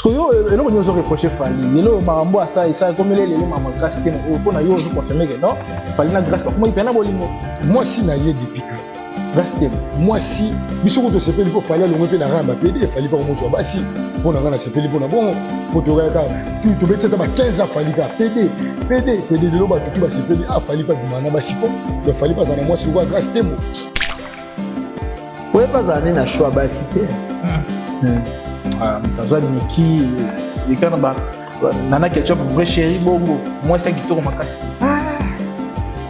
Que yo eloko nyonso reproche Fally lelo makambo asala esala ekomeli lelo makambo Grâce te mpo na yo ozo confirme ke non, Fally na Grâce bakomaki mpe na bolingo. Mwasi na ye depuis kala. Grâce te. Mwasi biso ko tosepeli mpo Fally alongwe mpe na ramba pede Fally mpe akomozwa basi mpo na ngai nasepeli mpo na bongo mpo tokayaka tobeti ata ba 15 ans Fally kaka pede pede pede. Lelo bato tu basepeli, a Fally mpe abima na basi mpo ya Fally mpe azala na mwasi lokola Grâce Temo. Oyeba azala nde na choix basi te. Moto azwa miki eka na ba Nana Ketchup, vrai chéri, bongo mwasi ya kitoko makasi.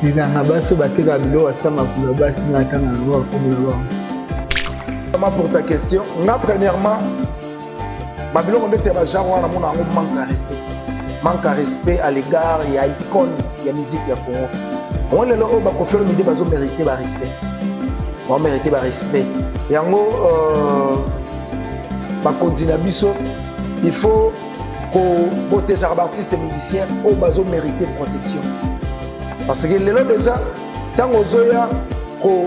Linanga basi oyo batekaka biloko asa makolo ya basi na atanga yango bakomela bango. Vraiment, pour ta question, nga premièrement, babiloko ndeti ya bagenre wana namona yango manque ya respect, manque ya respect à l'égard ya icône ya musique ya Congo. Yango lelo oyo baKoffi Olomide bazomérite barespect, bamérite barespect yango. Bakonzi na biso, il faut koprotégeaka baartiste musicien oyo bazomérite protection, parce que lelo déjà ntango ozoya ko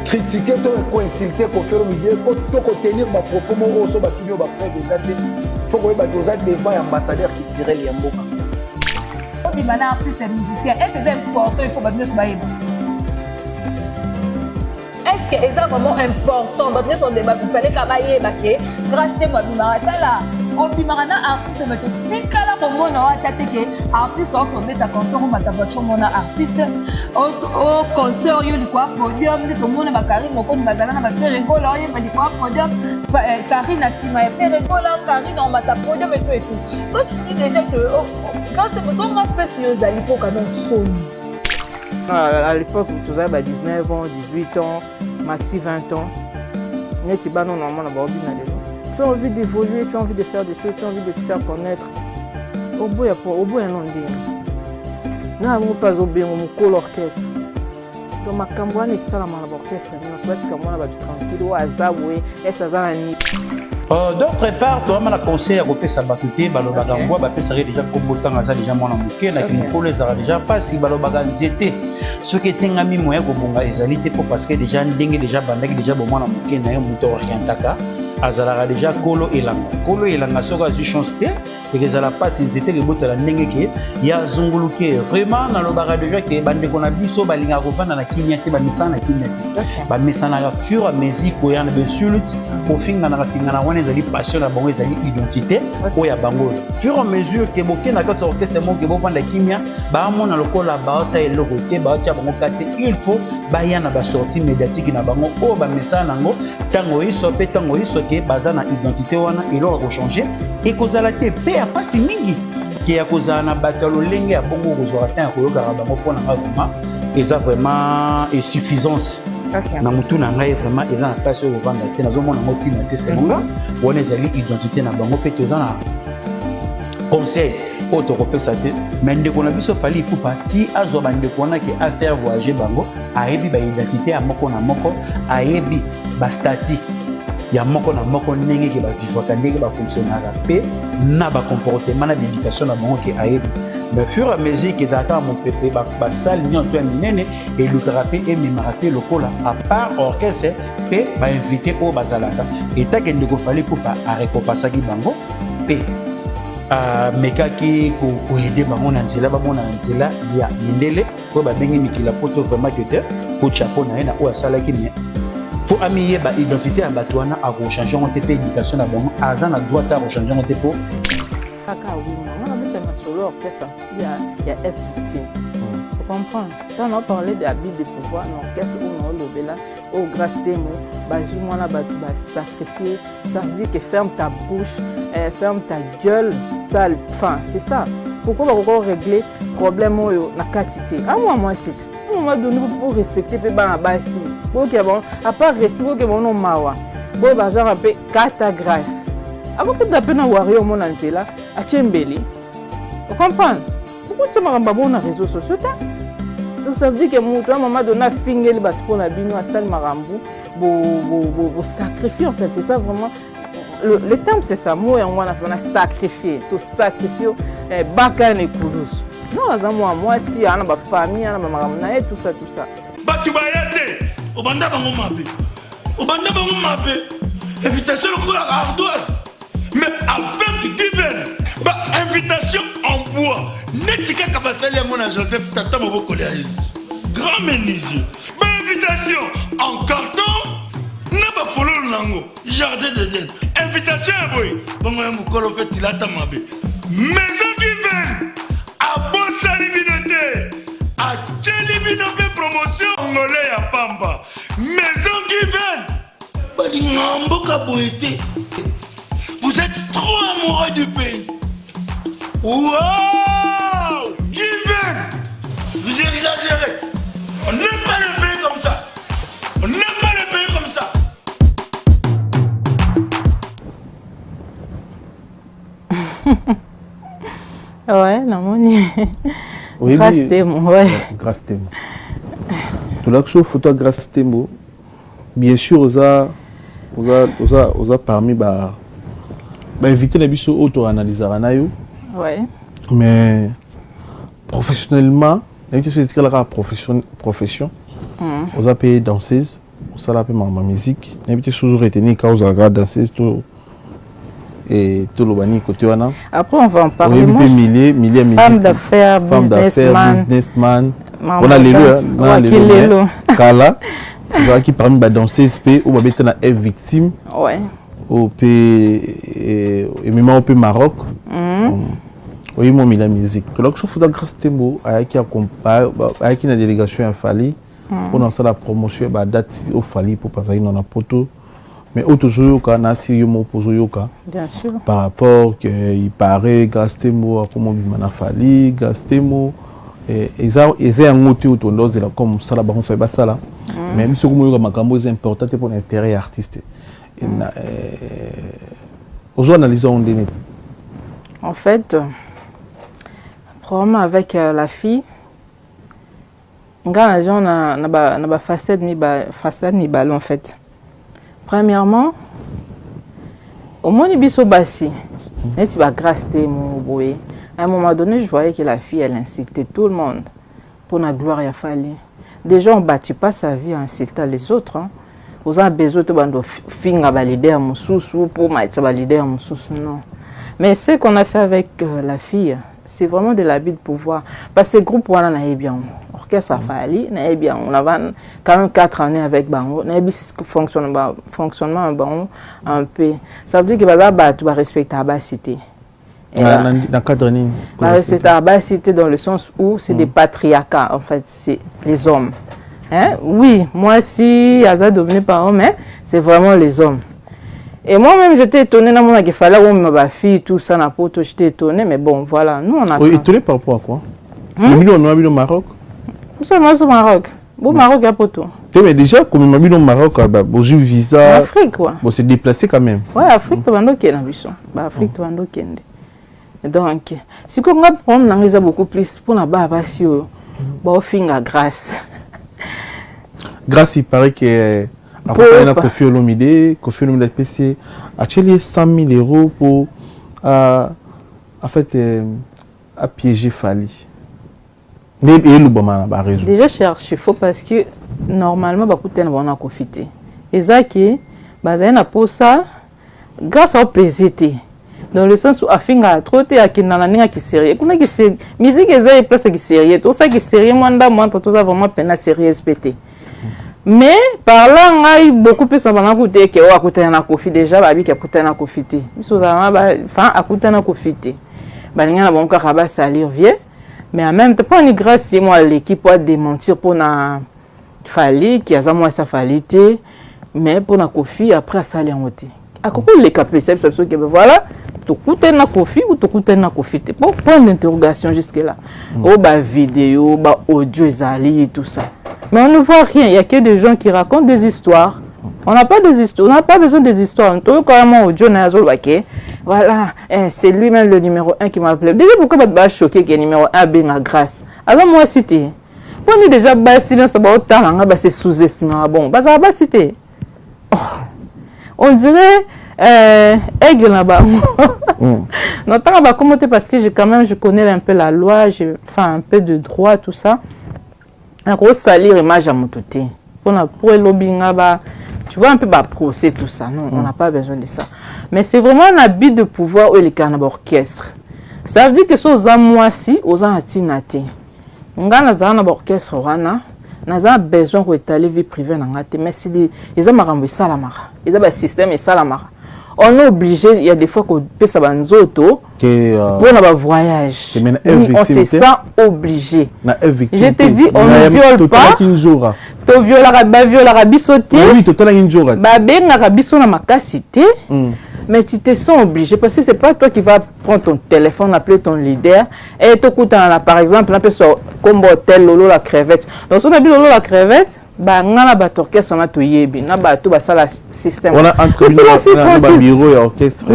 critiquer to koinsulte Koffi Olomide to kotenir bapropos moko oyo so batuni oyo bapreuve eza te, faut koyeba te oza devant ya ambassadeur culturel ya mboka. Obima na artiste musicien, est ce eza important? Il faut bato nyonso bayeba, est ce que eza vraiment important bato nyonso fallait ka bayeba ke Grâce Temo abimaka? Tala, obimaka na artiste, mais totikala komona oyo ata te ke artiste okobeta concert, omata voiture, mona artiste o concert yo likwa podium. Nde tomona baKarine Mokonzi bazala na baFerre Gola, oyemba likwa podium, Karine na nsima ya Ferre Gola, Karine omata podium et tout et tout. Toi, tu dis déjà que Grâce Temo tonga mpesi yo ozali mpo quand même soni. À l'époque tozali ba 19 ans, 18 ans, maxi 20 ans. Neti bana normalement na baobina lelo, tu as envie d'évoluer, tu as envie de faire des choses, tu as envie de te faire connaître. Oboya po oboya no ndenge na yango mpe azobenga mokolo orchestre. Donc makambo wana esalama na baorchestre nyonso. Batika mwana bato tranquille. Oyo aza boye ese aza na nini? D'autre part, toyamba na conseil ya kopesa bato te. Balobaka mbwa bapesaka déjà kombo ntango aza déjà mwana moke. Naki mokolo ezalaka déjà mpasi. Balobaka nzete soki etengami, moya kobonga ezali te, mpo parce que déjà ndenge déjà bandaki déjà bomwana moke na ye, moto orientaka azalaka déjà kolo elanga. Kolo elanga soki azwi chance te, ekezala mpasi. Nzete ekebotala ndenge ke ya zunguluke. Vraiment, nalobaka déjà ke bandeko na biso balingaka kovanda na kimia te, bamesana na kimia te, bamesanaka fur à mesure koya na bainsulte, kofinganaka fingana. Wana ezali passion na bango, ezali identité oyo ya bango. Fur à mesure ke bokende na kati ya orchestre moko ke bovanda kimia, baamona lokola baosala eloko te, baotia bango ka te. Il faut baya na basortie médiatique na bango oyo bamesana nango ntango yiso mpe ntango yiso ke baza na identité wana. Eloko ya kochange ekozala te mpe ya mpasi mingi ke ya kozala na bato ya lolenge ya bongo, kozwaka ntan ya koyokaka bango. Mpo na ngai vraiment, eza vraiment insuffisance na motu na ngai. Vraiment, eza na place oyo kovanda te, nazomona yango ntina te. Selonga wana ezali identité na bango mpe toza na conseil oyo tokopesa te. Mais ndeko na biso Fally Ipupa ti azwa bandeko wana ke afaire voyager bango, ayebi baidentité ya moko na moko, ayebi bastatut ya moko na moko, ndenge ke bavivaka, ndenge bafonctionnaka mpe na bacomportement na baéducation na bango ke ayebi. Mais fur et à mesure ke ezalaka kaka mopepe, basale nyonso ya minene elukaka mpe ememaka mpe lokola à part orchestre mpe bainvité oyo bazalaka etake. Ndeko Fally Ipupa arécompensaki bango mpe amekaki koaider bango na nzela, bamona na nzela ya mindele oyo babengi mikili ya poto. Vraiment ke te kotya mpo na ye na oyo asalaki, mais faut amiyeba identité ya bato wana, akochange yango te mpe éducation na bango aza na droit te, akochange yango te mpo Kaka wima nga nabeta masolo orchestre ya F-Victime, comprendre? Ntango na parler de abus de pouvoir na orchestre oyo naolobela oyo, Grâce Temo bazwi mwana bato basacrifie. Ça veut dire que ferme ta bouche, ferme ta gueule sale. Fin, c'est ça. Pourquoi bakoka régler problème oyo na kati te? Amwa mwasi te, un moment donné pour respecter mpe bana basi, boyokia bango à part respect, boyokia bango no mawa. Boyo bazwaka mpe kata Grâce akokuta mpe na wario omona nzela atie mbeli, ocomprendre? Okutia makambo abongo na réseau sociaux te. Donc ça veut dire que moto ya mama dona afingeli bato mpo na bino, asali makambo bosacrifie. En fait, c'est ça vraiment le terme, c'est ça mot yango wana fana sacrifier, to sacrifier baka na ekulusu. Non, aza mwa mwasi, aa na bafamille, aa na bamakambo na ye, tout ça, tout ça. Bato baya te, obanda bango mabe, obanda bango mabe. Invitation lokola ardoise. Mais avec Given, ba invitation en bois neti kaka basali yango na Joseph tata mobokoli ya Yesu. Grand menuisier. Ba invitation en carton na bafololo na yango jardin d'Eden. Invitation ya boye bongo ya mokolo mpe tilata mabe. Maison Given abosani bino te, atieli bino mpe promotion ngole ya pamba. Maison Given balingaka mboka boye te. Vous êtes trop amoureux du pays. Wow! Given! Vous exagérez. On n'aime pas le pays comme ça. On n'aime pas le pays comme ça. Ouais, namoni. Grâce Temo, ouais. Grâce Temo. Tolakisi yo photo ya Grâce Temo. Bien sûr oza oza oza oza parmi ba ba invité na biso oyo to analysaka na yo. Ouais. Mais professionnellement, nayebi te soki etikala kaka profession profession. Oza pe danseuse, osala pe makambo ya musique. Nayebi te soki ozo retenir kaka ozalaka kaka danseuse to et toloba nini côté wana. Après on va en parler. Oyebi pe milieu milieu ya musique. Femme d'affaires, femme d'affaires, businessman. businessman. Wana lelo na lelo kala ozalaki parmi ba danseuse pe oyo babeta na F victime. Ouais. Oyo pe emema oyo pe Maroc. Oyebi mwa milieu ya musique. Tolakisi futa Grâce Tembo ayaki ayaki na délégation ya Fally mpona kosala promotion ya ba date oyo Fally mpo azalaki na poto. Mais oyo tozoyoka nasi yo moko ozoyoka Bien sûr. par rapport que il paraît Grâce Temo akoma obima na Fally, Grâce Temo eza eza yango te oyo tonda ozela comme mosala bango Fally basala. Mais biso komoyoka makambo eza important te mpona intérêt ya artiste. Ozo analyse yango ndenge? En fait, problème avec la fille, nga na genre na na ba na ba facette mi ba façade mibale en fait. Premièrement, omoni biso basi neti ba Grâce Temo boye. À un moment donné, je voyais que la fille, elle insultait tout le monde pour la gloire ya Fally. Déjà, on bâtit pas sa vie en insultant les autres. Hein. Oza besoin to bando finga ba leader mosusu pour matisa ba leader mosusu, non. Mais ce qu'on a fait avec la fille, c'est vraiment de l'abus de pouvoir. Parce que groupe wana na bien, orchestre Fally na bien, on avait quand même 4 années avec bango, na yebi fonctionnement fonctionnement bango un peu. Ça veut dire que baza bato ba respecter ba cité. Dans cadre nini? Ba respecter ba cité dans le sens où c'est des patriarcats en fait, c'est les hommes. Hein? Oui, moi si aza dominé par homme, hein, c'est vraiment les hommes. Et moi-même, j'étais étonnée, non, qu'il fallait ma fille, tout ça, na poto, j'étais étonnée, mais bon, voilà, nous on a. Oui, étonné par rapport à quoi? On a au Maroc. Nous sommes au Maroc. Bon, Maroc, ya poto. Mais déjà, comme on a au Maroc, bah, bon, j'ai visa. Afrique, quoi. Bon, c'est déplacé quand même. Ouais, Afrique, tu vas nous kende, biso. Bah, Afrique, tu vas nous kende. Donc, si on a problème, on a beaucoup plus pour la bas, si bon, finga grâce. Grâce, il paraît que après na Koffi Olomide, Koffi Olomide PC a 100 000 euros pour en fait à piéger Fally. Et le bon ba réseau. Déjà c'est archi faux parce que normalement ba kutena ba na Koffi te. Ezaki bazali na posa grâce au PZT. Dans le sens où afinga trop te akenda na ndenge ki sérieux. Kuna ki sérieux, musique eza place ki sérieux. Tout ça ki sérieux moi nda moi tout ça vraiment peine sérieux SPT. Mais par là ngai beaucoup plus on va écouter que o akutana na Koffi déjà ba bi ki akutana na Koffi te. Biso za ba enfin akutana na Koffi te. Ba linga na bon kaka ba salir vieux. Mais en même temps pour ni grâce moi l'équipe a démentir pour na Fally qui aza moi sa Fally te mais pour na Koffi après asali yango te. Akoko leka pe ça ça que voilà tokutana na Koffi ou tokutana na Koffi te. Bon, point d'interrogation jusque là. Oh ba vidéo, ba audio ezali tout ça. Mais on ne voit rien, il y a que des gens qui racontent des histoires. On n'a pas des histoires, on n'a pas besoin des histoires. Tout quand même audio na zo bake. Voilà, eh, c'est lui-même le numéro 1 qui m'a appelé. Déjà pourquoi ba choqué que numéro 1 benga grâce. Alors moi c'était pour nous déjà ba silence ba otala nga ba se sous-estimer bon, ba ba cité. Oh. On dirait aigle là-bas. Non, tant bah commenter parce que j'ai quand même je connais un peu la loi, j'ai enfin un peu de droit tout ça. En gros salir image à moto te. Pour na pour lobby nga ba Tu vois un peu ba procès tout ça. Non, on n'a pas besoin de ça. Mais c'est vraiment un abus de pouvoir oyo elekaka na baorchestre. Ça veut dire que so oza mwasi, oza na ntina te. Nga nazala na baorchestre wana, naza na besoin koétaler vie privée na nga te, mais c'est eza makambo esalamaka, eza basystème esalamaka. On est obligé, il y a des fois kopesa banzoto mpona bavoyage. On se sent obligé. Je te dis, on ne viole pas. Toviolaka, baviolaka biso te, babengaka biso na makasi te, mais tu te sens obligé parce que c'est pas toi qui vas prendre ton téléphone, appeler ton leader et tokutana, par exemple, napesa kombo hôtel Lolo la Crevette. Donc so nabi Lolo la Crevette, banga na bato orchestre wana toyebi na bato basala système. Wana entre babureau ya orchestre.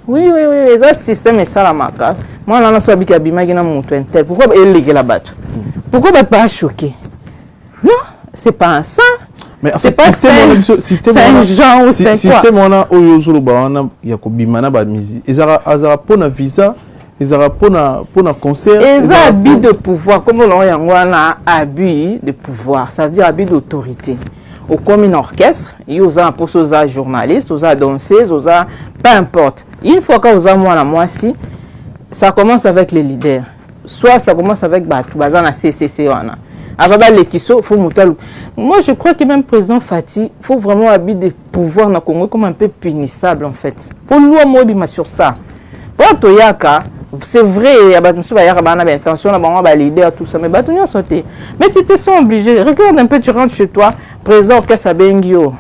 Oui, eza système esalamaka. Mwana wana so abiki abimaki na moto un tel, pourquoi elekela bato? Pourquoi bato bachoqué? Non, c'est pas un saint. Mais en fait, pas système un genre ou c'est quoi? Système wana oyo ozoloba wana ya kobima na bamusi, ezalaka mpona visa, ezalaka mpona concert? Eza abus de pouvoir. Comme olongo yango wana, abus de pouvoir, ça veut dire abus d'autorité. Okomi na orchestre, yo oza na mposa, oza journaliste, oza danseuse, oza peu importe, une fois ka oza mwana mwasi, ça commence avec les leaders, soit ça commence avec bato baza na ccc wana. Avant baleki so, faut moto aluka. Moi, je crois que même président Fati, faut vraiment, abus de pouvoir na Congo comme un peu punissable en fait. Faut loi moko ebima sur ça. Po toyaka, c'est vrai, ya bato mosusu bayaka bana baintention na bango, baleader, tout ça, mais bato nyonso te. Mais tu te sens obligé. Regarde un peu, tu rentres chez toi, président orchestre abengi yo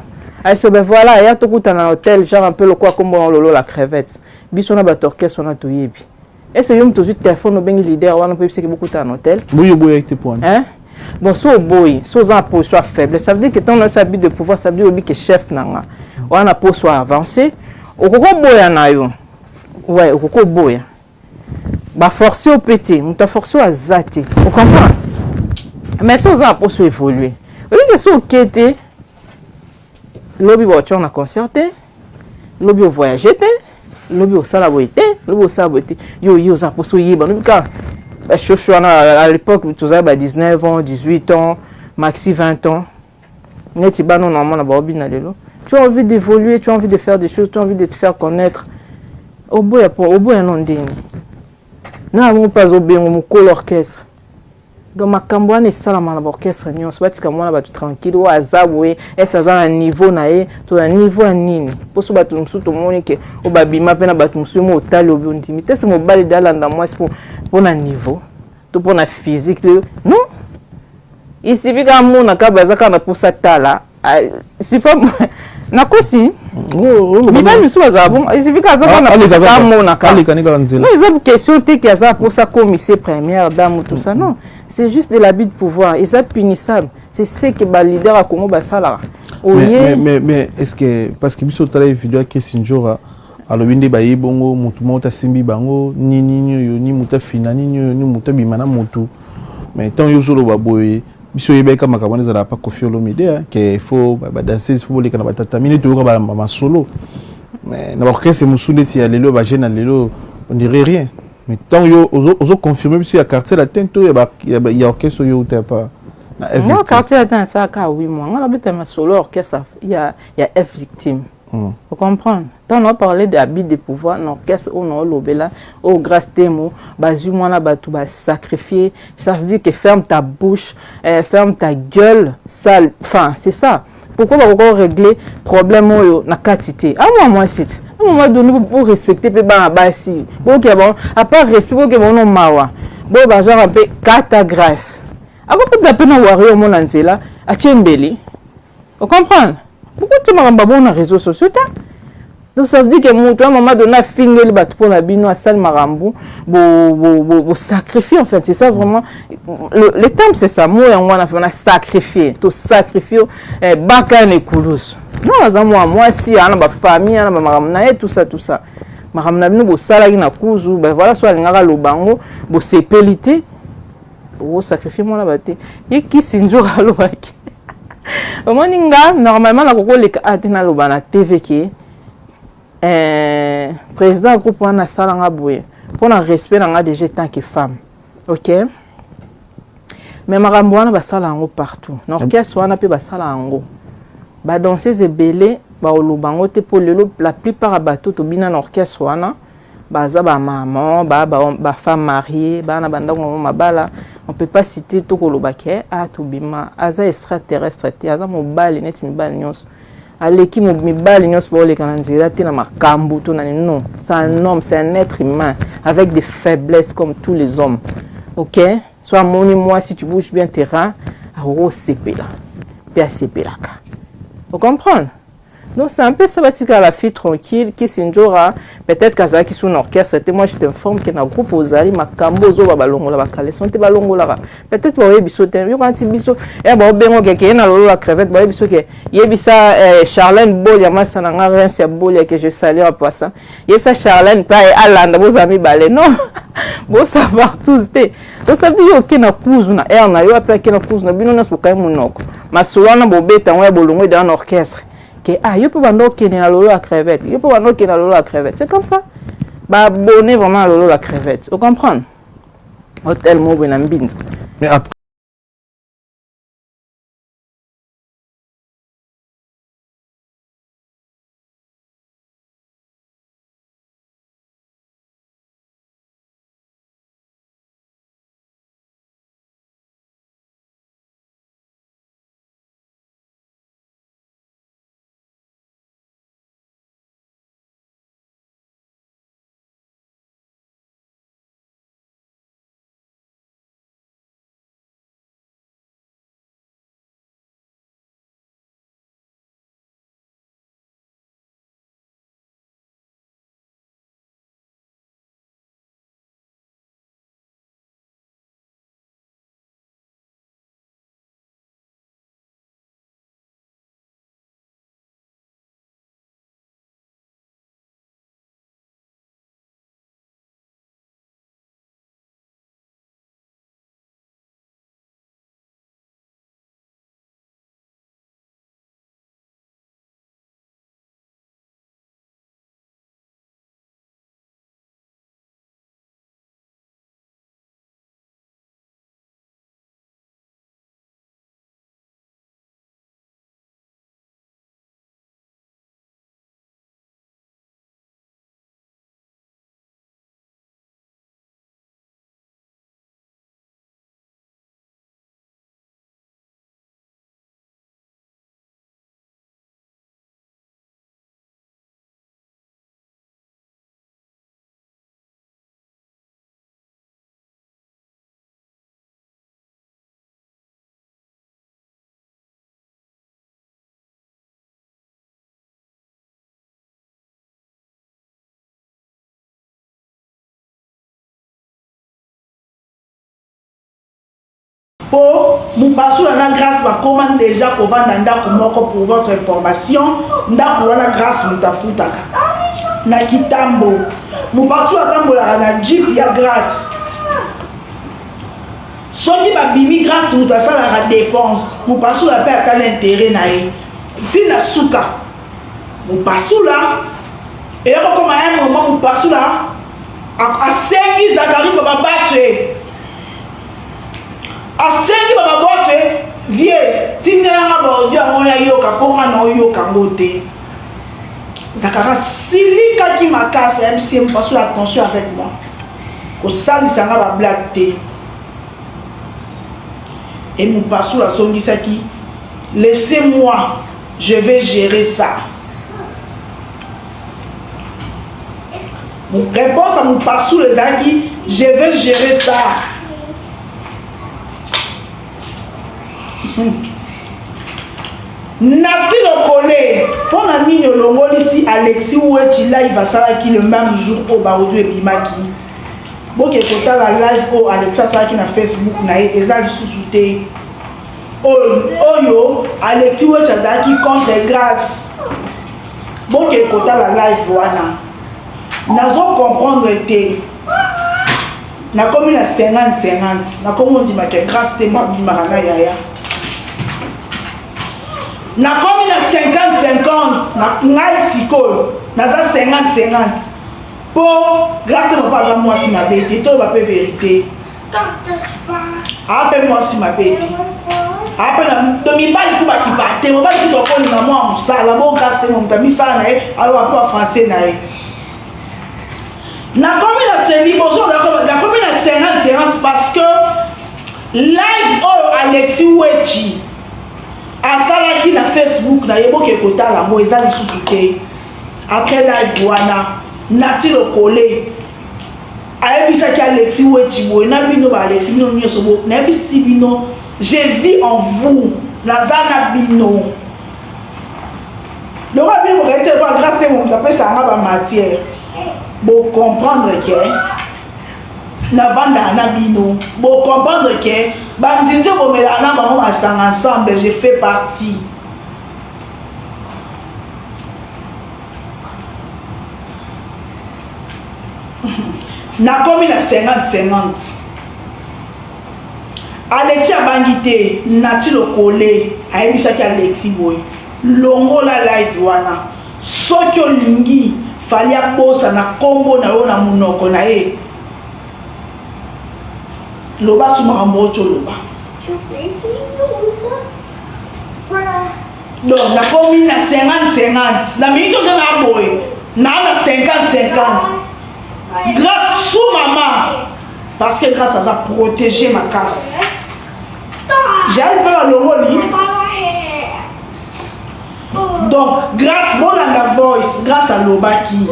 aso, ben voilà, ya tokutana na hôtel, genre un peu lokwa kombo na Lolo la Crevette. Biso na bato orchestre wana toyebi. Est ce yo moto ozwi téléphone, obengi leader wana mpo yebisaki bokutana na hôtel? Boyi, oboyaki te po wana? Bon, so oboyi, so oza na position ya faible, ça veut dire que ntango nayosi abus de pouvoir, ça veut dire oyebi ke chef na nga wana poso avance, okoki oboya na yo. Ouais, okoki oboya, baforce yo mpe te, moto aforce oyo aza te, ocomprendre. Mais so oza na poso évolue, oyebi ke so oke te, lobi baotior na concert te, lobi ovoyage te, lobi osala boye te, lobi osala boye te. Yo ye oza na poso oyeba, lobi kaka bashosho wana. À l'époque tozali ba 19 ans, 18 ans, maxi 20 ans, neti bana na mona baobina lelo. Tu as envie d'évoluer, tu as envie de faire des choses, tu as envie de te faire connaître, oboya po oboya no ndenge na bango mpe azobenga mokolo orchestre. Donc makambo wana esalama na baorchestre nyonso. Batika mwana bato tranquille. Oyo aza boye, ese aza na niveau na ye to na niveau ya nini? Mposo bato mosusu tomoni ke oyo babima mpe na bato mosusu, mo otali obi ondimi te se mobali de alanda mwasi mpo na niveau to mpo na physique. Non, isibi kaka mona kaka baza kaka na mposa. Tala, sifa nakosi, mibali misusu bazala bongo, isibi kaka aza kaka na mposa amonaka. Non, eza question te ke aza mposa commissaire, première dame, tout ça. Non, c'est juste de l'abus de pouvoir, eza punissable. C'est ce que baleader ya Congo basalaka. Oye, mais est ce que, parce que biso otala vidéo ya Kesi Njora, alobi nde baye bongo, motu moko tasimbi bango nini nini oyo, ni motu afina nini oyo, ni motu abima na motu. Mais ntango yo ozoloba boye, biso oyebaka makambo wana ezalaka pa Kofi Olomide, ke faut badanseuse, faut boleka na batatami nde toyoka masolo. Mais na baorchestre mosusu neti ya lelo, bajeune ya lelo, on dirait rien. Mais ntango yo ozoconfirme biso ya Quartier Latin to ya orchestre oyo outa pa? Moi, Quartier Latin asalaka 8 mois. Nga nabeta masolo orchestre ya F Victime. Vous comprenez? Tant on parlait d'abus de pouvoir na orchestre oyo na olobela oyo, Grâce Temo bazwi mwana bato basacrifier, ça veut dire que ferme ta bouche, ferme ta gueule sale. Enfin, c'est ça. Pourquoi bakoki régler problème oyo na kati te? Amwa mwasi te, à un moment donné pour respecter mpe bana basi, bokea bango à part respect, bokea bango no mawa boyo bazwaka mpe kata. Grâce akokota mpe na wario, omona nzela atie mbeli, ocomprendre? Pourquoi tia makambo bongo na réseaux sociaux te? Donc ça veut dire que moto à un moment donné afingeli bato mpo na bino, asali makambo, bosacrifie. En fait, c'est ça vraiment le terme, c'est ça mo yango wana na sacrifie, tosacrifie baka na ekulusu. Non, aza mwa mwasi, aa na bafamille, aa na bamakambo na ye, tout ça, tout ça. Makambo na bino bosalaki na kuzu, ben voilà. So alingaka aloba yango, bosepeli te, osacrifie mwana bate ye. Kisi nzoka alobaki, omoni nga normalement nakoki oleka a te, naloba na TV ke président groupe wana asalanga boye mpona respect na nga déjà tant que femme. Ok, mais makambo wana basala yango partout na orchestre wana mpe basala yango. Ba danseuses ebele baoloba yango te mpo lelo la plupart ya bato tobina na orchestre wana baza ba maman, ba ba, ba femme mariée, bana bandako na mabala. On peut pas citer to koloba ke ah tobima aza extraterrestre te, aza mobali neti mibali nyonso. Aleki mibali nyonso baoleka na nzela te na makambo to na nini. Non, c'est un homme, c'est un être humain avec des faiblesses comme tous les hommes. OK? Soit amoni mwasi tu bouges bien terrain, akoki kosepela mpe asepelaka. Vous comprenez? Donc c'est un peu ça, batika la fille tranquille, Kisindjora, peut-être qu'azalaki sous orchestre te, moi je t'informe que na groupe ozali makambo ozoba balongola ba caleçon te balongolaka. Peut-être baoyebi biso te, yo kanti biso, eh ba obengo ke ke na lolo la crevette, bayebi biso ke yebisa eh, Charlène Bolia masa na nga Reims ya Bolia que je salue en passant. Yebisa Charlène pa alanda bozala mibale. Non. Bo savoir tous te. Donc ça veut dire oke na kuzu na air na yo après ake na kuzu na bino nyonso bokangi monoko. Masolo wana bobeta yango ya bolongo eda na orchestre. Ke ah yo pe banda okende na lolo ya crevette, yo pe banda okende na lolo ya crevette. C'est comme ça. Ba abonné vraiment na lolo ya crevette. Vous comprenez? Hôtel Mobwe na Mbinza. Mais après Po Mupasula na Grace bakoma dejà kovanda ndaku moko pour votre information ndaku wana Grace mutu afutaka na kitambo Mupasula atambolaka na jeep ya Grace soki babimi Grace mutu asalaka depense Mupasula pe atali interet na ye ti na suka Mupasula eya kokoma un moment Mupasula asengi Zacharie Bababaswe asengi ba babofe vie tindela nga baaudio yango nayoka mpo nga naoyoka yango te zakara silikaki makasi ayebisi ye mpasu attention avec moi kosalisa nga bablage te e mopasula azongisaki laissez moi je vais gérer ça Réponse à Mupasula ezalaki je vais gérer ça. Nati Lokole, mpo na nini olongolisi Alexis Wetchi live asalaki le même jour oyo baodio ebimaki? Boke kotala live oyo Alexis asalaki na Facebook na ye eza lisusu te. Oyo, oyo Alexis Wetchi azalaki contre Grace. Boke kotala live wana. Nazo comprendre te. Nakomi na 50 50. Nakomi ondima ke Grace te abimaka na yaya. Nakomi na 50 50 na ngai sikoyo naza 50 50 po Grace te papa aza mwasi mabe te toloba pe verite. Ape mwasi mabe te. Ape na to mibali ku bakipa te, mobali kutu akolinga mwa mosala, bo grâce te moto misala na ye, aloba mpe ba français na ye. Nakomi na seli bozo nakomi na 50 50 parce que live oyo Alexis Wechi asalaki na Facebook na ye boke kotala yango eza lisusu te. Après live wana Nati Lokole ayebisaki Alexis Wechi boye na bino ba Alexis bino nyonso bo nayebisi bino je vis en vous naza na bino lokola bino bokanisi lokola grâce te moto apesa yanga ba matière bo comprendre ke navandaka na bino bo comprendre ke banzinzi bomelaka na bango masanga ensemble je fais partie nakomi na 50 50 Alexis abangi te Naty Lokole ayebisaki Alexis boye longola live wana soki olingi Fally abosana kombo na yo na munoko na ye loba su makambo oti oloba donc nakomi na 50 50 na mingi oza na boye naa na 50 50 grâce sous mama parce que grâce aza protégé makasi jael mpe balongoli donc grâce bolanda voice grâce alobaki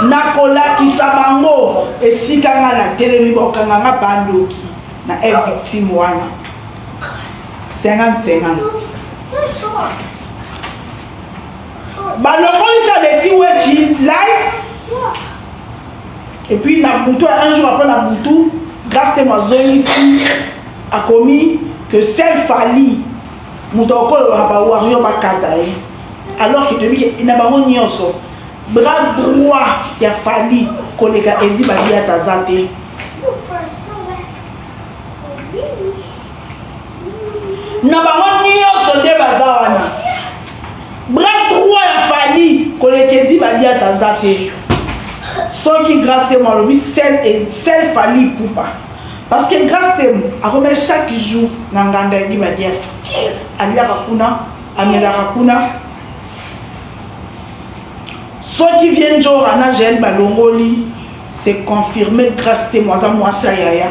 nakolakisa bango esika nga natelemi bakokanga nga bandoki na e victime wana 50 50 balongolisi alexi wechi live Et puis na butu un jour après na butu Grace Temo azongisi akomi que seul Fally moto akoloba ba warrior bakata ye alors que toyebi na bango nyonso bras droit ya Fally koleka Eddy Badiata aza te. Na bango nyonso nde baza wana bras droit ya Fally koleka Eddy Badiata aza te. Soki Grace Temo alobi sel sel Fally Ipupa parce que Grace Temo akomaki chaque jour na nganda Eddy Badiata aliaka kuna amelaka kuna soki vie Ndjora na Jael balongoli c'est confirmé Grace Temo aza mwasi ya yaya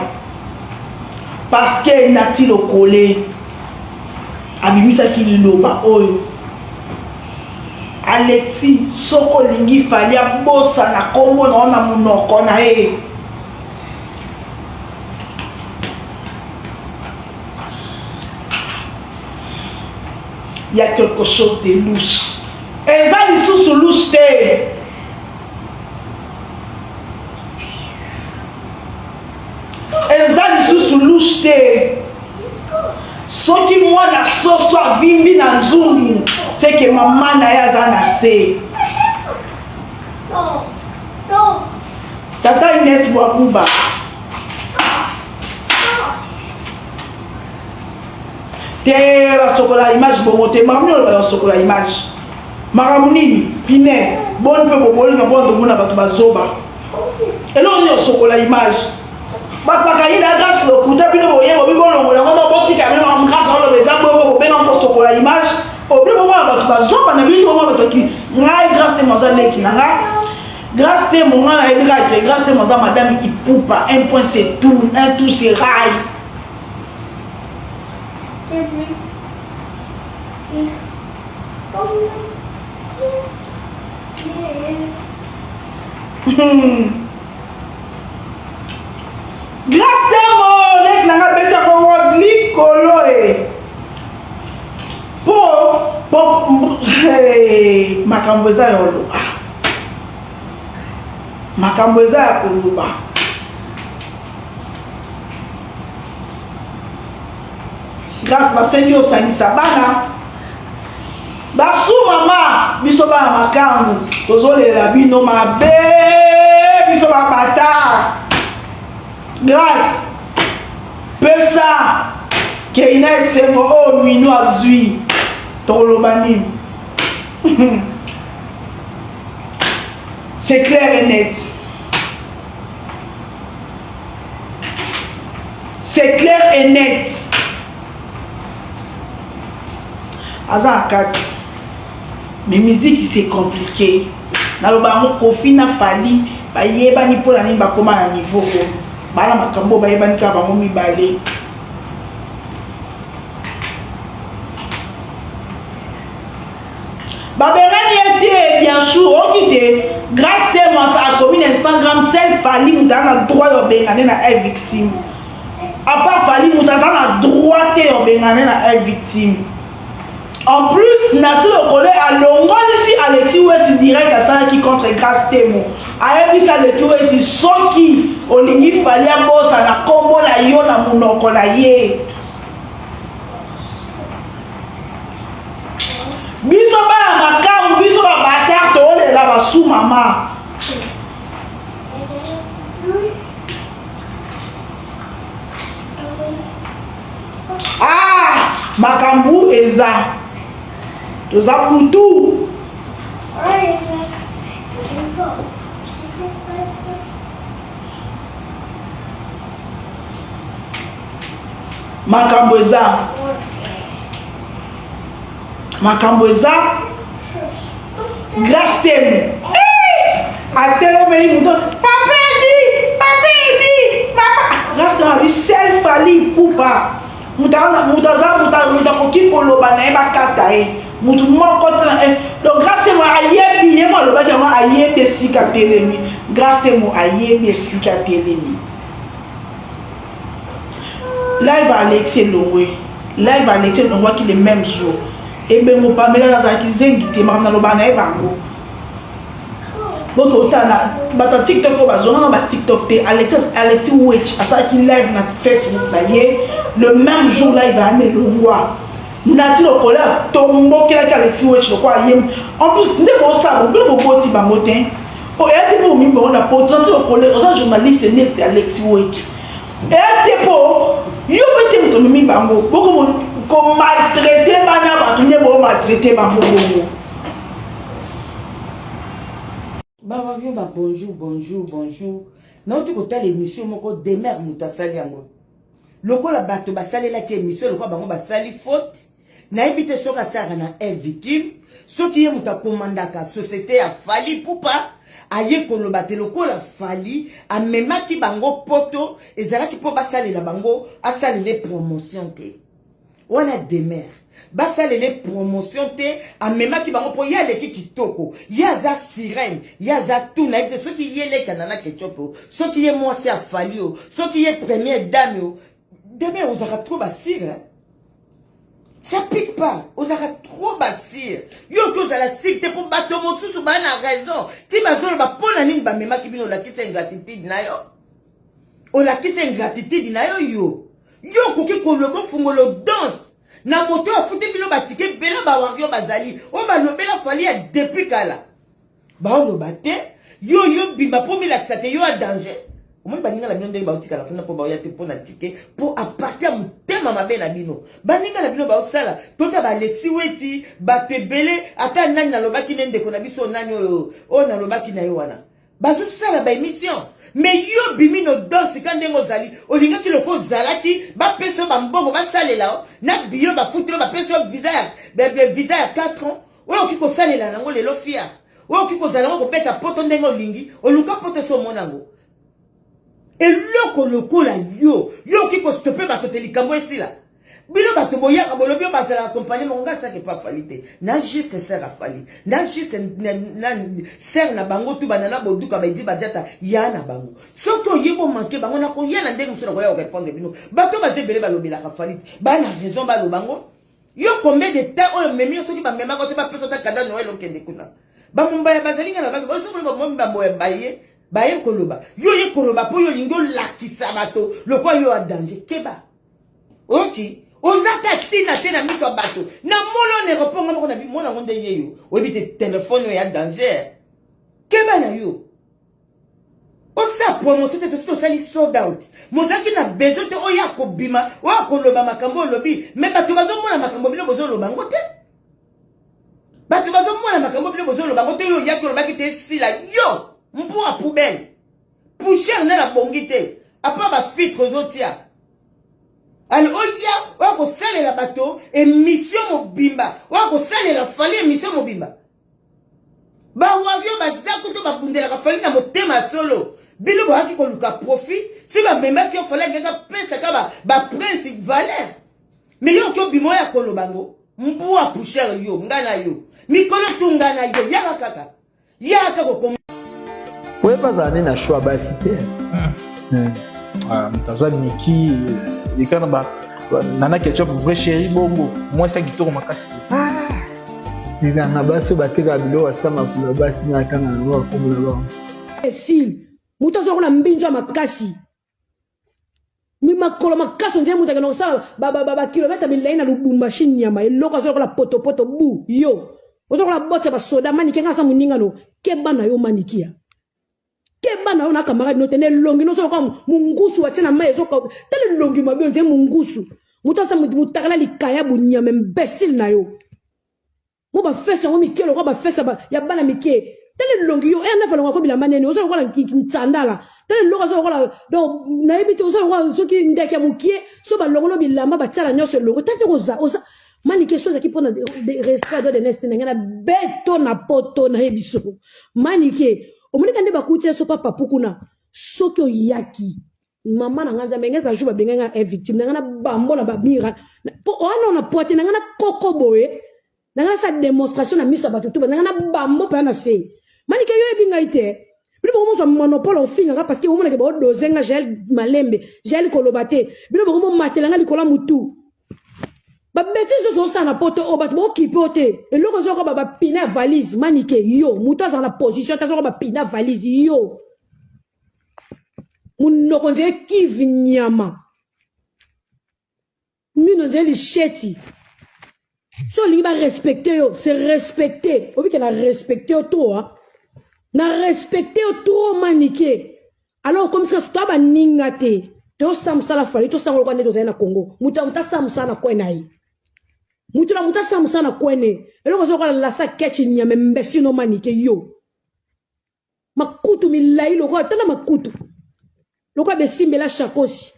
parce que Naty Lokole abimisaki liloba oyo Alexis soki olingi Fally abosana kombo na yo na monoko na ye ya quelque chose de louche eza lisusu louche te eza lisusu louche te soki mwana soso avimbi na nzungu seke mama na ye aza na se tata ines bwabuba te basokola image bongo te makambo nini olobaka sokola image makambo nini pine boni mpe bobolinga mpo tomona bato bazoba eloko nini osokola image bato bakangi na grâce lokuta bino boye bobi bolongola yango no botika bino makambo grâce oloba eza bongo bobenga kosokola image obi bomona bato bazoba na bino bomona bato ki ngai grâce te moza leki na ngai grâce te mo ngai nayebi kaka ke grâce te moza madame ipupa un point c'est tout un tout c'est rail Grace Temo leki na nga beti ya bongo likolo e po po hey, makambo eza ya oloba makambo eza ya koloba Grace basengi osangisa bana Basu mama biso bana makangu tozolela bino mabe biso ba bâtard Grace pesa Keina esengo oyo mino azui tokoloba nini c'est clair et net c'est clair et net. Aza na kati. Mais musique c'est compliqué. Naloba yango Koffi na Fally bayebani mpo na nini bakoma na niveau oyo. Bana makambo bayebani kaka bango mibale. Babengani ye te bien sûr oki te Grace Temo akomi na Instagram seul Fally moto aza na droit ya obengane na e victime. À part Fally moto aza na droit te ya obengane na e victime. En plus, Naty Lokole alongolisi Alexis Weti direct asalaki contre Grace Temo. Ayebisi Alexis Weti soki olingi Fally abosana kombo na yo na munoko na ye. Biso bana makambo, biso ba batard tolela ba sous mama. Ah, makambo eza toza butu. Makambo eza makambo eza Grace Temo eh! atelemeli moto papa edi papa edi papa Grace Temo abi sel Fally Ipupa moto aza moto akoki koloba na ye bakata ye moto moko te eh, donc Grace Temo ayebi ye mo alobaki yango ayebi esika atelemi Grace Temo ayebi esika atelemi Live Alexis elongwe. Live Alexis elongwaki le même jour. Ebengo Pamela nazala kizengi te makambo naloba na ye bango. Boke otala bato ya TikTok oyo bazonga na ba TikTok te. Alexis Alexis Witch asalaki live na Facebook na ye le même jour live ayani elongwa. Nati lokola atombokelaki Alexis Witch lokola ye. En plus nde bosala bino boboti bango te. Oya te mpo omimi bango na poto. Nati lokola oza journaliste neti Alexis Witch. Eya te mpo yo mpe te moto omemi bango boko komaltraite bana bato nde bomaltraite bango bongo. Ba ba bonjour bonjour bonjour nauti kotala émission moko demer moto asali yango lokola bato basalelaki émission lokola bango basali faute nayebi te soki asalaka na un victime soki ye moto akomandaka société ya Fally Ipupa aye koloba te lokola Fally amemaki bango poto ezalaki mpo basalela bango asalele promotion te wana demer basalele promotion te amemaki bango mpo ye aleki kitoko ye aza sirene ye aza tout nayebi te soki ye leki anana ketchup o soki ye mwasi afali o soki ye première dame o demer ozalaka trop basire ça pique pas ozalaka trop basire yo oki ozala sire te mpo bato mosusu baa na raison ti bazoloba mpo na nini bamemaki bino olakisa ingratitude na yo olakisa ingratitude na yo yo yo okoki koloba ofungolo danse na moto oyo afuti bino batike ebele bawario bazali oyo balobela fali ya depuis kala baoloba te yo yo bima mpo milakisa te yo ya danger omoni baninga na bino ndenge baotikala kuna mpo baoya te mpo na tike mpo aparti ya motema mabe na bino baninga na bino baosala tota baalexi weti bato ebele ata nani nalobaki ne ndeko na biso nani oyo oyo nalobaki na ye wana bazosala baémission me yo bimi no danse ka ndenge ozali olingaki loko ozalaki bapesa yo bambongo basalela yo na biyo bafuti yo bapesa yo visa ya visa ya 4 ans oyo okoki kosalela yango lelo fier oyo okoki kozala yango kobeta poto ndenge olingi oluka poto esi omona yango eloko lokola yo yo okoki kostope bato te likambo esila bino bato boyaka bolobi oyo bazalaka kompani moko ngai asaki epa afali te na juste ser afali na juste ser na bango tu banana boduka baidi badiata ya na bango soki oye bomanke bango nakoya na ndenge mosusu nakoya korepondre bino bato baza ebele balobelaka fali te baa na raison baloba ngo yo combien de temps oyo memi yo soki bamemaka te bapesa ata kada noel okende kuna bamombaya bazali nga na baki soki bamomi bamoya baye baye koloba yo oye koloba mpo yo olingi olakisa bato lokola yo ya danger keba oyoki oza ta ntina te na miso ya bato na mona na aéroport nga moko na mona yango nde ye yo oyebi te telefone oyo ya danger keba na yo osala promotion te tosi tosali sold out mozalaki na besoin te oyo akobima oyo akoloba makambo olobi me bato bazomona makambo bino bozoloba yango te bato bazomona makambo bino bozoloba yango te oyo oyaki olobaki te esila yo mbwa poubelle poussière nde nabongi te apa bafiltre ozotia. Ale oya oya kosalela bato emission mobimba, oya kosalela Fally emission mobimba. Ba wario baza kutu babundelaka Fally na motema ya solo. Bino boyaki koluka profit, si bamemaki yo Fally alingaki apesaka ba, ba prince valeur. Mais yo oki obima oya koloba ngo mbwa pusher yo nga na yo mikolo tu nga na yo yaka kaka yaka kokoma. Oyeba azala nde na choix basi te. Ah, moto aza miki eka na ba nana ketchup vrai chéri bongo mwasi ya kitoko makasi. Ezanga basi oyo batekaka biloko ya samakula basi na atanga na bango bakombo na bango. Esili moto aza lokola mbinzo ya makasi makolo makasi onzela moto akenda kosala bakilometre milai na lubumbashi nyama eloko aza lokola potopoto bu yo oza lokola bote ya basoda manike nga aza moninga no keba na yo manikia keba na yo na camarade no te na elongi nozo lokola mungusu watie na mai ezoka tala elongi mabe onzela mungusu moto aza motakala likaya bunyama imbecile na yo Mo ba fesse yango mike lokola ba fesse ya bana mike. Tala elongi yo R9 alongwa ko bilamba nene oza lokola nsandala. Tala eloko oza lokola donc nayebi te oza lokola soki ndeke ya mokie so balongolo bilamba batiala nyonso elongo tala te oza oza manike so ozalaki mpona respect ya droit de neste na ngai na beto na poto nayebi so manike omonika nde bakuti so pa papu kuna soki oyaki mama na ngai nzambe ngai eza jour babengai ngai eh, victime na ngai na bambo na bamira po wana na poate na ngai na koko boye na ngai nasala démonstration na miso ya bato tuba na ngai na bambo mpenza na se manike yo oyebi ngai te bino bokomozwa monopole ofinga nga parce que omonake baodose nga jael malembe jael koloba te bino bokomomatela nga likolo ya motu babetise nyonso osala na poto oyo bato baokipe yo te eloko ezokoba bapine ya valise manike yo moto azala na position te azokoba bapine ya valise yo munoko nzele kivi nyama mino nzele lisheti so olingi barespecte yo se respecte obike na respecte yo trop ah. na respecte yo trop manike alors okomisi kasu toya baninga te tosala mosala fali tosala lokola nde tozali na congo moto ya moto asala mosala na kwe na ye moto na moto asala mosala na kwe ne eloko ozokola lasa kechi nyama mbesi no manike yo makutu milai lokola tala makutu lokola besimbela shakosi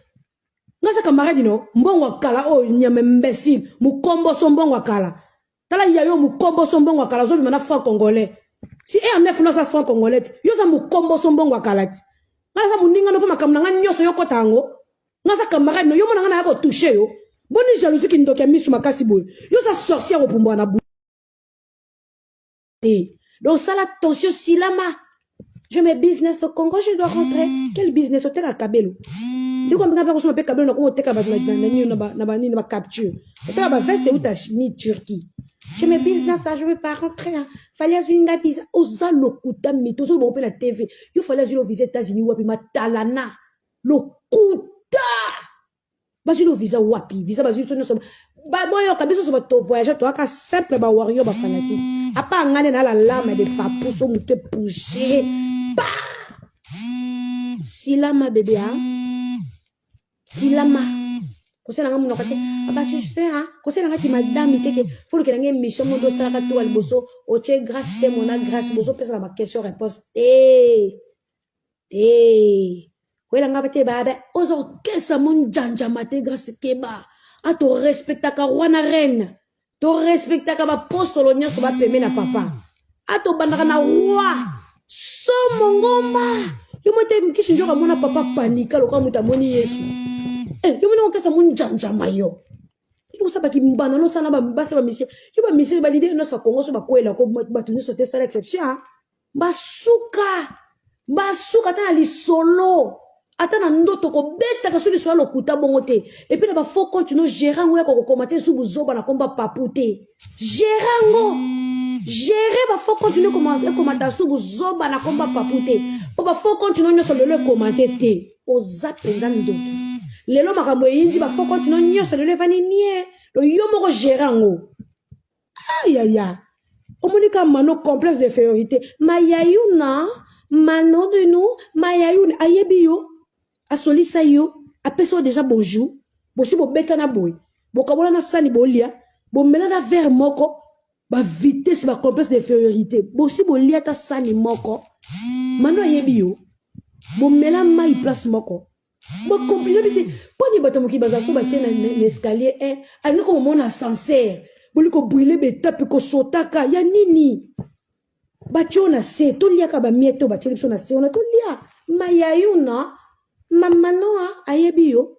nga za camarade no mbongo ya kala oyo nyama imbecile mukomboso mbongo ya kala tala ya yo mukomboso mbongo ya kala ozobima na franc congolais si r 9 no aza franc congolais te yo oza mukomboso mbongo ya kala ti nga naza moninga no mpo makambo na nga nyonso yo kota yango nga aza camarade no yo mona nga naya kotouche yo boni jalousie kindoki ya misu makasi boye yo oza sorcière opumbwa na te donc sala attention silama je mes business au Congo je dois rentrer quel business oteka kabelo ndeko mbinga mpe kosomba mpe kabelo nakoma oteka bato na banini na bacapture oteka baveste euta ni Turquie je mes business là je vais pas rentrer hein. Fally azwi nga visa oza lokuta mito ozoloba mpe na TV yo Fally azwi lo visa États-Unis wapi matalana lokuta bazwi lo visa wapi visa bazwi biso nyonso boyoka biso nyonso bato voyage toyaka simple ba warrior ba fanatique apa nga nde nala lame de papu so moto epouche pa silama bebe a silama kosala nga monoko te abasuse a kosala nga ki madame te ke folukela nga émission mondo osalaka toka liboso otie grâce te mona grâce bozopesana ba question réponse te te koyela nga te babe oza kokesa monjanjama te grâce keba a torespectaka roi na reine torespectaka bapostolo nyonso bapeme na papa a tobandaka na roi somo ngomba yo mo te kisi njoka amona papa panika lokola moto amoni yesu eh, yo moni kokesa monjanjama yo osala bakimbana nosala basi bamisie yo bamisie balidere nyonso ya kongo so bakwela ko bato nyonso te sala exception Basuka basuka ata na lisolo ata na ndoto kobetaka so lisolo ya lokuta bongo te epuis na ba faux compte no gere yango ya kokokoma te su buzoba na komba papu te gere yango gere ba faux compte no ekomata su buzoba na komba papu te mpo ba faux compte no nyonso lelo ekomate te oza mpenza ndoki lelo makambo eyindi ba faux compte no nyonso lelo evandi nie yo moko gere yango ayaya omoni ka mano complexe d'infériorité mayayuna mano de nous mayayuna ayebi yo asolisa yo apesa yo déjà bonjour bosi bobetana boye bokabola na sani bolia bomela na verre moko ba vitesse ba complexe d'infériorité bosi bolia ata sani moko mano ayebi yo bomela mai place moko. Bakomplike te mpo nini bato ya mokili bazala so batie na escalier 1 alingi komomona ascenseur boli kobrile betape kosotaka ya nini batie oyo na se toliaka bamiete oyo batieli biso na se wana tolia mayayuna mama noa ayebi yo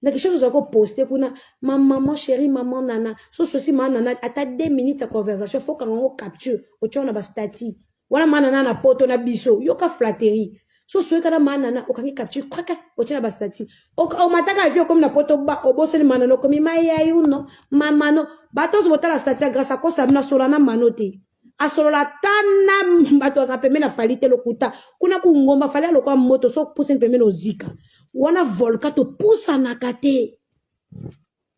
na kinshasa ozala koposte kuna ma maman chérie maman nana so sosi ma nana ata 2 minutes ya conversation fo kanga yango capture otia na bastati wana ma nana na poto na biso yoka flatterie so soyeka na ma nana okangi capture kraka otia na bastati omataka avi okomi na poto ba obosani ma nana okomi mayayuno mamano bato nyonso botala stati ya grâce akosa bino asola na mano te asolola ata na bato aza pembeni na fali te lokuta kuna kungomba fali alokwa moto so opusani pembeni ozika wana volka topusanaka te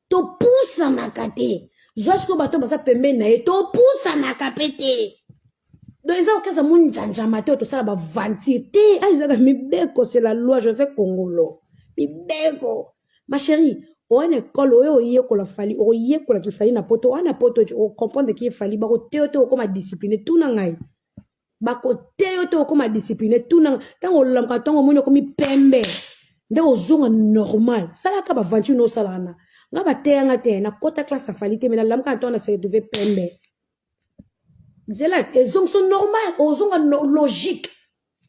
topusanaka te zwa sikoyo bato baza pembeni na ye topusanaka mpe te donc eza okesa monjanjama te oyo tosala baventure te a ezaka mibeko c'est la loi josé kongolo mibeko ma chérie oya na ekole oyo oyekola fali okoyekola kifali na poto oya na poto okomprendre ki efali bakoteyo te okoma discipline tuna ngai bakoteyo te okoma discipline tuna ntango olamuka ntango omoni okomi pembe nde ozonga normal salaka baventure no osala wana nga bateyanga te nakota classe ya fali te me nalamuka na ntango na se retrouve pembe nzela ezongiso normal ozonga logique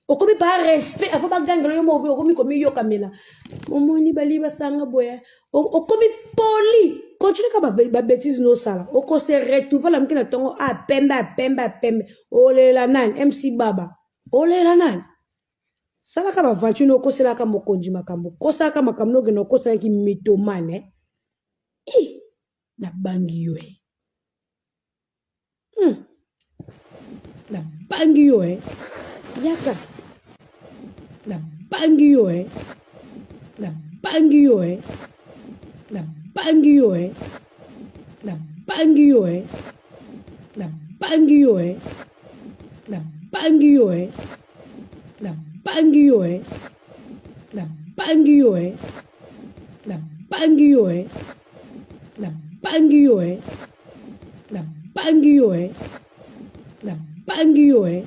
okomi par respect afo bagangela yo moko okomi komiyokamela omoni bali basanga boye okomi poli continue ka babétise nosala okose retrouve lamuki na ntongo a ah, pembe a pembe a pembe olela nani mc baba olela nani salaka baventure no okoselaka mokonzi makambo kosalaka makambo nokende okosalaki mitomane eh? nabangi yo e Hmm. Nabangi yo eh. Yaka. Nabangi yo eh. Nabangi yo eh. Nabangi yo eh. Nabangi yo eh. Nabangi yo eh. Nabangi yo eh. Nabangi yo eh. Nabangi yo eh. Nabangi yo eh. Nabangi yo eh. Nabangi yo eh. Nabangi yo eh.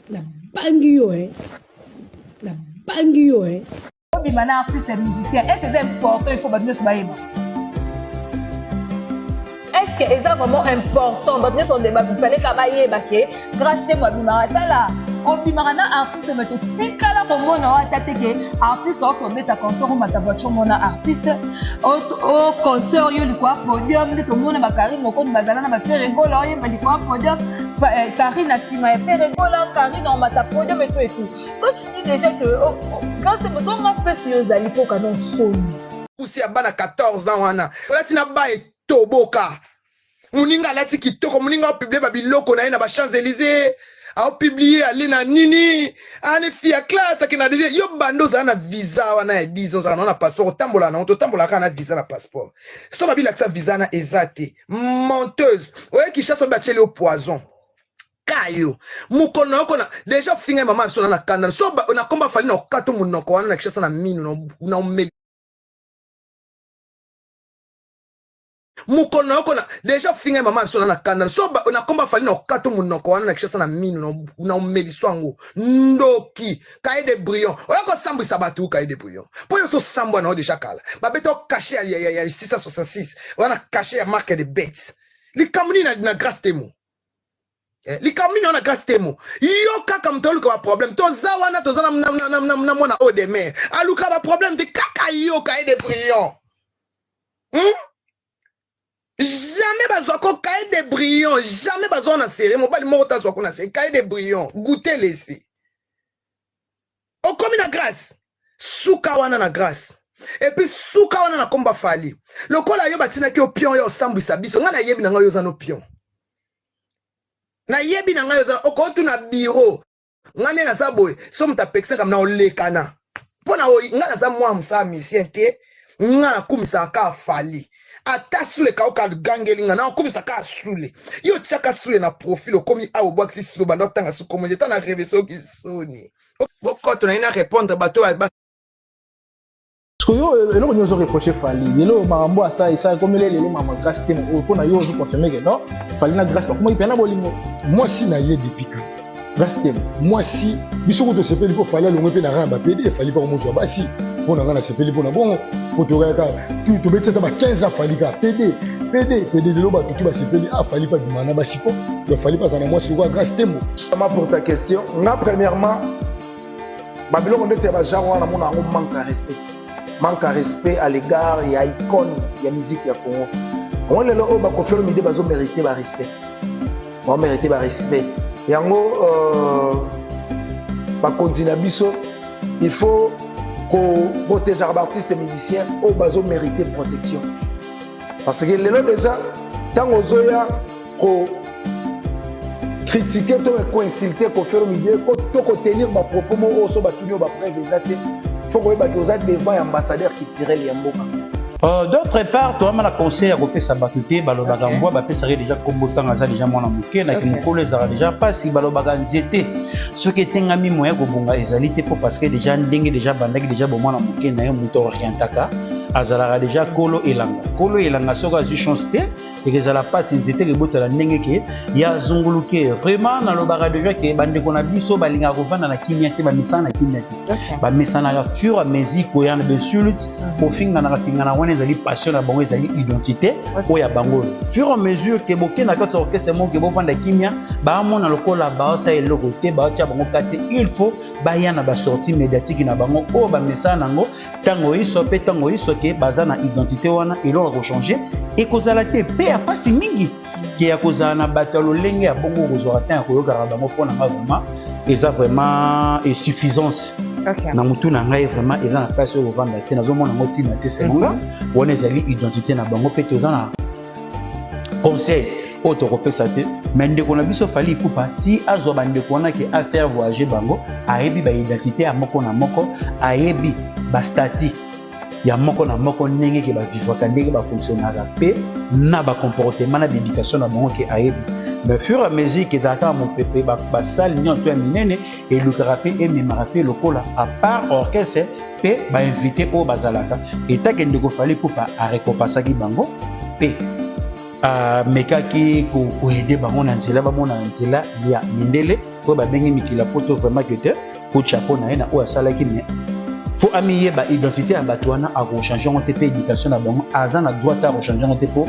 Nabangi yo eh. Nabangi yo eh. Obima na artiste musicien, est-ce que c'est important il faut bato nyonso bayeba? Est-ce que eza vraiment important bato nyonso fallait ka bayeba ke Grâce Temo abimaka tala obimaka na artiste me totikala komona oyo ata te ke artiste oyo kobeta concert omata voiture mona artiste o concert yo likwa podium nde tomona bakarine mokondi bazala na bafere gola oyemba likwa podium eh, karine na nsima ya fere gola karine omata podium eto etu quand tu dis déjà que oh, oh, grâce Temo songa mpesi yo ozali mpoka no soni pusi ya bana 14 ans wana olati na ba etoboka moninga alati kitoko moninga apublie babiloko na ye na ba champs élysées aopublie ale na nini ane fi ya classe akenda deja yo banda ozala na visa wana ya 10 ozala na passeport otambolaka nango totambolaka kaka na visa na passeport so babilakisa visa wana eza te menteuse oye kinshasa oyo batieli yo poison kayo mokolo na yoko na deja ofingai mama biso na na kanda so na komba fali na okato monoko wana na kinshasa na minu na omeli mokolo na yoko na deja ofingai mama biso na na kanda so na komba fali na okato monoko wana na kinshasa na minu na omeliso yango ndoki kaye de brion oya kosambwisa bato kaye de brion mpo yo tosambwa na yo deja kala babeta yo kashe ya, ya, ya, ya 666 wana kashe ya marque de bete likambo nini na, na grace temo Eh, likambo nini wana grâce temo yo kaka moto aluka baproblème toza wana toza na, na, na, na, na mwana oyo de mer aluka baproblème te kaka yo kaye de brion hmm? jamais bazwako kaye de brion jamais bazwa na serie mobali moko te azwako na serie kaye de brion goute lese okomi na grâce suka wana na grâce epuis suka wana na komba fali lokola yo batinaki yo pion yo osambwisa biso ngai nayebi na ngai yo oza no pion nayebi na ngai oza okotuna biro ngai nde naza boye so moto apekisaka na olekana mpo na ngai naza mwa mosala misien te ngai nakumisaka kaka fali ata sule kauka gangeli ngai naokumisa kaka sule yo otiaka sule na profil okomi awa obwakisi sule obanda otanga sukomoje ata na reve soki soni bokoto na ye na répondre bato Sikoyo eloko nini ozo reprocher Fally lelo makambo asala esala ekomeli lelo mama Grace te oyo mpo na yo ozo confirmer que non Fally na Grace bakomaki mpe na bolingo mwasi na ye depuis kala Grace te mwasi biso kutu tosepeli mpo Fally alongwe mpe na rang ya bapede Fally mpe akomozwa basi. Mpo na ngai, nasepeli mpo na bongo, mpo toyaka tobeti ata ba 15 ans Fally kaka PD, PD, PD. Lelo bato tu basepeli, a Fally mpe abima na basiko ya Fally mpe azala na mwasi lokola Grâce Tembo. Vraiment, pour ta question, nga premièrement, babiloko ndeti ya bagenre wana, namona yango manque ya respect, manque ya respect à l'égard ya icône ya musique ya Congo. Yango lelo oyo baKoffi Olomide bazomérite barespect, bamérite barespect yango. Bakonzi na biso, il faut koprotégeaka baartiste musicien oyo bazomérite protection, parce que lelo déjà, ntango ozoya ko critiquer to koinsulte Koffi Olomide to kotenir bapropos moko oyo so batuni oyo bapreuve eza te, faut koyebaki oza devant ya ambassadeur culturel ya mboka. D'autre part, toyamba na conseil ya kopesa bato te. Balobaka mbwa bapesaka ye déjà kombo ntango aza déjà mwana moke. Naki mokolo ezalaka déjà mpasi. Balobaka nzete soki etengami, moya kobonga ezali te, mpo parce que déjà ndenge déjà bandaki déjà bomwana moke na ye, moto orientaka azalaka déjà kolo elanga. Kolo elanga soki azwi chance te, ekezala mpasi. Nzete ekebotala ndenge ke ya zunguluke. Vraiment, nalobaka déjà ke bandeko na biso balingaka kovanda na kimia te, bamesana na kimia te, bamesanaka fur à mesure koya na bainsulte, kofinganaka fingana. Wana ezali passion na bango, ezali identité oyo ya bango. Fur à mesure ke boke na kati ya orchestre moko ke bovanda kimia, baamona lokola baosala eloko te, baotia bango ka te. Il faut baya na basortie médiatique na bango oyo bamesana nango ntango yiso mpe ntango yiso ke baza na identité wana. Eloko ya kochange ekozala te, mpe ya mpasi mingi ke ya kozala na bato ya lolenge ya bongo, kozwaka ntango ya koyokaka bango. Mpo na nga, vraiment, eza vraiment insuffisance na motu na ngai. Vraiment, eza na place oyo kovanda te, nazomona yango ntina te. Selon nga, wana ezali identité na bango, mpe toza na conseil oyo tokopesa te. Mais ndeko na biso Fally Ipupa, ti azwa bandeko wana ke afaire voyager bango, ayebi baidentité ya moko na moko, ayebi bastatut ya moko na moko, ndenge ke bavivaka, ndenge bafonctionnaka, mpe na bacomportement na baéducation na bango ke ayebi. Mais fur à mesure ke ezalaka mopepe, basale nyonso ya minene elukaka mpe ememaka mpe lokola à part orchestre mpe bainvité oyo bazalaka etake. Ndeko Fally Ipupa arécompensaki bango mpe amekaki koaider bango na nzela, bamona na nzela ya mindele oyo babengi mikili ya Poto. Vraiment ke te kotya mpo na ye na oyo asalaki, mais faut amiyeba identité ya bato wana, akochange yango te, mpe éducation na bango, aza na droit te akochange yango te mpo